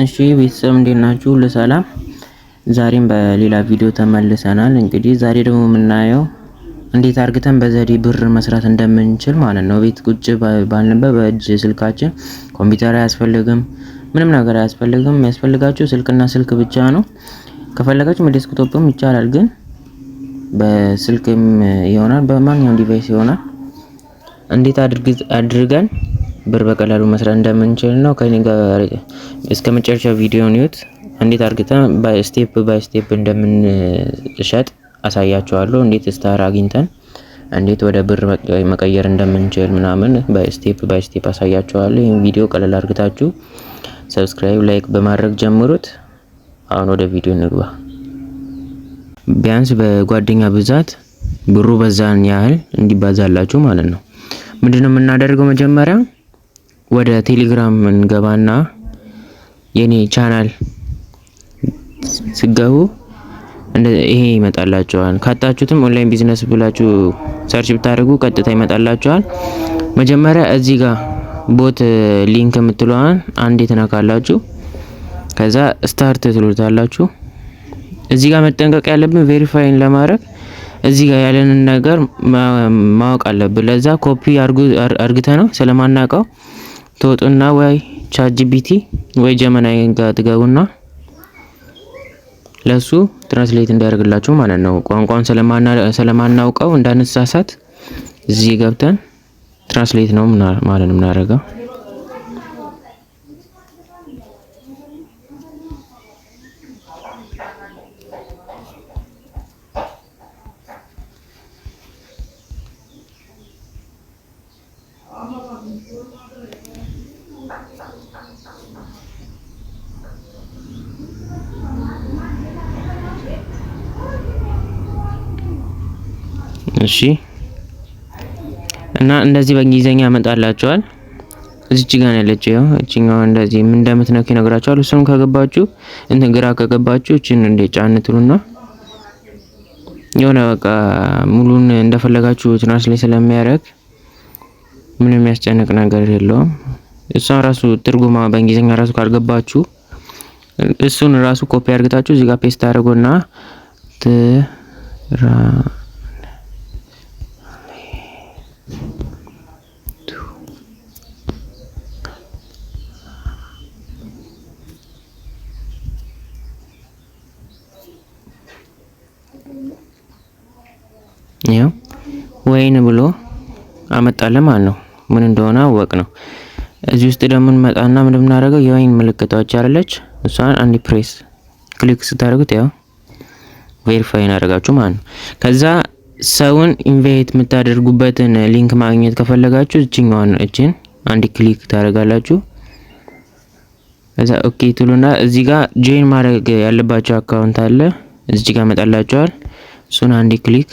እሺ ቤተሰብ፣ እንዴት ናችሁ? ሁሉ ሰላም። ዛሬም በሌላ ቪዲዮ ተመልሰናል። እንግዲህ ዛሬ ደግሞ የምናየው እንዴት አርግተን በዘዴ ብር መስራት እንደምንችል ማለት ነው። ቤት ቁጭ ባልንበት በእጅ ስልካችን፣ ኮምፒውተር አያስፈልግም፣ ምንም ነገር አያስፈልግም። የሚያስፈልጋችሁ ስልክና ስልክ ብቻ ነው። ከፈለጋችሁ በ desktop ም ይቻላል፣ ግን በስልክም ይሆናል፣ በማንኛውም device ይሆናል። እንዴት አድርገን ብር በቀላሉ መስራት እንደምንችል ነው። ከኔ ጋር እስከ መጨረሻው ቪዲዮውን እዩት። እንዴት አድርገን step by step እንደምንሸጥ አሳያችኋለሁ። እንዴት star አግኝተን እንዴት ወደ ብር መቀየር እንደምንችል ምናምን በ step by step አሳያችኋለሁ። ይህን ቪዲዮ ቀለል አድርጋችሁ subscribe፣ like በማድረግ ጀምሩት። አሁን ወደ ቪዲዮ እንግባ። ቢያንስ በጓደኛ ብዛት ብሩ በዛን ያህል እንዲባዛላችሁ ማለት ነው። ምንድነው የምናደርገው? መጀመሪያ ወደ ቴሌግራም እንገባና የኔ ቻናል ስገቡ ይሄ ይመጣላችኋል። ካጣችሁትም online business ብላችሁ search ብታደርጉ ቀጥታ ይመጣላችኋል። መጀመሪያ እዚህ ጋር bot link የምትለዋን አንዴ ትነካላችሁ። ከዛ start ትሉታላችሁ። እዚህ ጋር መጠንቀቅ ያለብን verify ን ለማድረግ እዚህ ጋር ያለንን ነገር ማወቅ አለብን። ለዛ ኮፒ አርግተ ነው ስለማናውቀው ትወጡና ወይ ChatGPT ወይ Gemini ጋር ትገቡና ለሱ translate እንዲያደርግላችሁ ማለት ነው። ቋንቋውን ስለማናውቀው እንዳንሳሳት እዚህ ገብተን translate ነው ማለት ነው የምናደርገው። እሺ፣ እና እንደዚህ በእንግሊዘኛ ያመጣላችኋል። እዚች ጋር ነው ያለችው። ያው እቺኛው እንደዚህ ምን እንደምትነኩ ይነግራችኋል። እሱም ከገባችሁ እንትን ግራ ከገባችሁ እቺን እንደ ጫን ትሉና የሆነ በቃ ሙሉን እንደፈለጋችሁ translate ስለሚያደርግ ምንም የሚያስጨንቅ ነገር የለውም። እሷ ራሱ ትርጉማ በእንግሊዘኛ ራሱ ካልገባችሁ እሱን ራሱ ኮፒ አድርጋችሁ እዚህ ጋር paste አድርጎና ትራ ያው ወይን ብሎ አመጣለን ማለት ነው። ምን እንደሆነ አወቅ ነው። እዚህ ውስጥ ደግሞ እንመጣና ምን እንደምናደርገው የወይን ምልክታዎች አይደለች፣ እሷን አንድ press click ስታደርጉት ያው verify እናደርጋችሁ ማለት ነው። ከዛ ሰውን invite የምታደርጉበትን link ማግኘት ከፈለጋችሁ እችኛዋን እችን አንድ click ታደርጋላችሁ። ከዛ okay ትሉና እዚህ ጋር join ማድረግ ያለባቸው account አለ፣ እዚህ ጋር መጣላችኋል። እሱን አንድ click።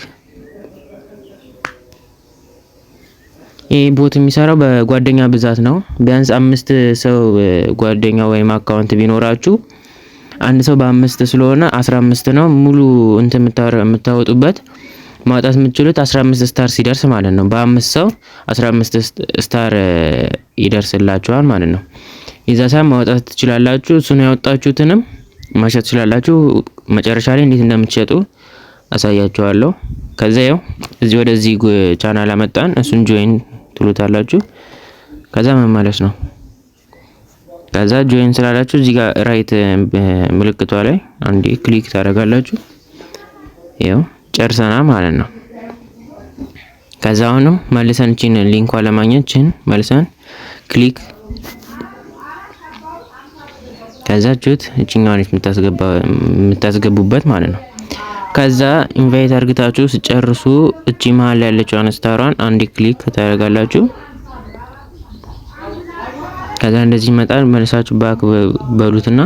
ይህ bot የሚሰራው በጓደኛ ብዛት ነው። ቢያንስ አምስት ሰው ጓደኛ ወይም account ቢኖራችሁ፣ አንድ ሰው በአምስት ስለሆነ 15 ነው ሙሉ እንትን የምታወጡበት፣ ማውጣት የምትችሉት 15 star ሲደርስ ማለት ነው። በአምስት ሰው 15 star ይደርስላችኋል ማለት ነው። የዛ ሰዓት ማውጣት ትችላላችሁ። እሱን ያወጣችሁትንም መሸጥ ትችላላችሁ። መጨረሻ ላይ እንዴት እንደምትሸጡ አሳያችኋለሁ። ከዛ ያው እዚህ ወደዚህ ቻናል አመጣን። እሱን join ትሉታላችሁ። ከዛ መመለስ ነው። ከዛ join ስላላችሁ እዚህ ጋር right ምልክቷ ላይ አንዴ click ታደርጋላችሁ። ያው ጨርሰናል ማለት ነው። ከዛ አሁንም መልሰን እቺን link ኳ ለማግኘት እቺን መልሰን click፣ ከዛ ቹት እቺኛዋን የምታስገቡበት ማለት ነው። ከዛ invite አርግታችሁ ስጨርሱ እቺ መሀል ያለችዋን star ሯን አንድ click ታደርጋላችሁ። ከዛ እንደዚህ ይመጣል። መልሳችሁ back በሉትና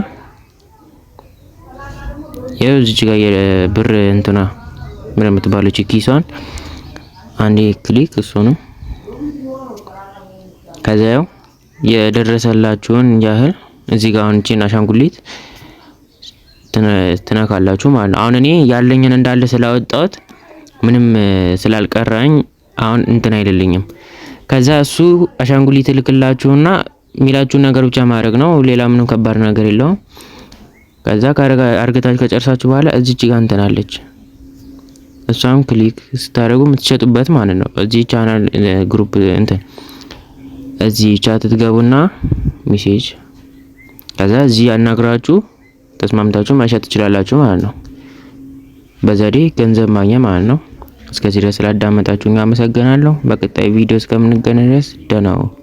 ይኸው እዚች ጋር የብር እንትና ምን የምትባለው እቺ ኪሷን አንዴ click እሱ ነው። ከዛ ያው የደረሰላችሁን ያህል እዚህ ጋር አሁን እቺን አሻንጉሊት ትነካላችሁ ማለት ነው። አሁን እኔ ያለኝን እንዳለ ስላወጣሁት ምንም ስላልቀራኝ አሁን እንትን አይደለኝም። ከዛ እሱ አሻንጉሊት ይልክላችሁና የሚላችሁን ነገር ብቻ ማድረግ ነው። ሌላ ምንም ከባድ ነገር የለውም። ከዛ አርግታችሁ ከጨርሳችሁ በኋላ እዚች ጋር እንትን አለች። እሷም click ስታደርጉ የምትሸጡበት ማለት ነው። እዚህ channel group እንትን እዚህ chat ትገቡና message፣ ከዛ እዚህ ያናግራችሁ ተስማምታችሁ መሸጥ ትችላላችሁ ማለት ነው። በዘዴ ገንዘብ ማግኘት ማለት ነው። እስከዚህ ድረስ ስላዳመጣችሁ አመሰግናለሁ። በቀጣይ ቪዲዮ እስከምንገናኝ ድረስ ደህና